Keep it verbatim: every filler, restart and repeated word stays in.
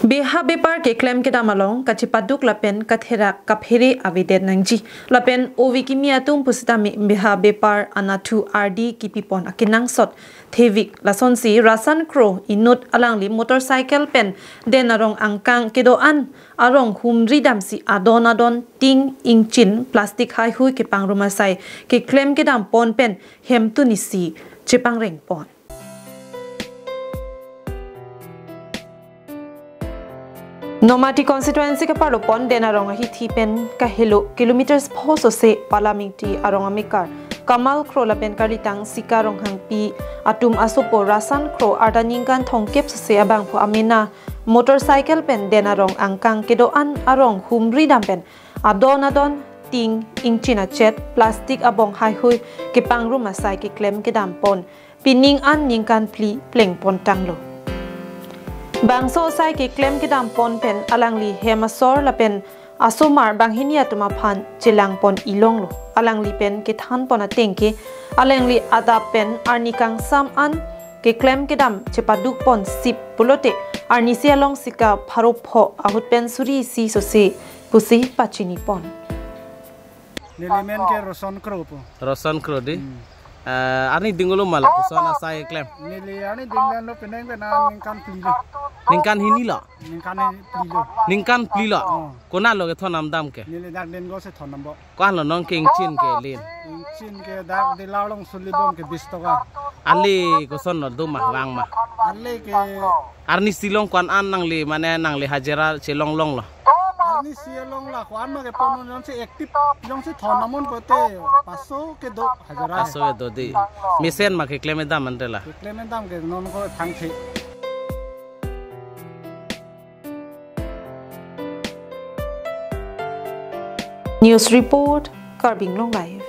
Beha bepar keklem kedam along kachepaduk lapen katherak kaphere avedet nangji. Lapen ove kimi atum pusitame beha bepar anatthu ardi kipipon akenangsot thevik. Lasonsi Rasan Kro inut alangli motorcycle pen Den Arong angkang kedo-an arong humri damsi adon adon ting ingchin plastic haihui kepangrum asai keklem kedam pon pen hemtun isi chepangreng pon. Nomati constituency kaparlo pon Den Arong ahithi pen kahelo kilometers pho sose Palamingti arong amekar Kamal Kro lapen karlitang Sika Ronghangpi atum asopo Rasan Kro arta ningkan thomkep sose abangphu amena motorcycle pen Den Arong angkang kedo-an arong humri dam pen adon adon ting ingchin achet plastic abong haihui kepangrum asai keklem kedam pon pining an ningkan phli pleng pon tanglo. Bangso asai keklem kedam pon pen alangli hem asor lapen asomar banghini atum aphan chelang pon ilonglo. Alangli pen kethan pon ateng ke alangli adap pen arni kangsam an keklem kedam chepaduk pon sip pulote arnisi along Sika pharo pho ahut pen suri isi sose pusi pachini pon. Neli men ke Roson Kro po. Roson Kro di. Hmm. Eh, arni dinglo ma lapuson asai klem. Neli arni dinglo penang pen ningkan phli lo. Ningkan hini lo. Ningkan phli lo. Ningkan phli lo. Oh. Konat lo kethon nam dam ke. Neli dak Dengo si thon nam bo. Ko-an lo non ke ingchin ke lin. Ingchin ke dak dealer along suli bom ke bis toka. Ale koson lo do ma vang ma. Ale ke Arnisi along ko-an an nangli mane nangli hajira chelong long lo. Arnisi along la ko-an ma ke pon non si active jongsi thon nam un pote paso kedo hajira. Paso kedo di. Mesen ma keklem dam ante la. Keklem dam ke non ko thangthe. News report, Karbi Anglong Live.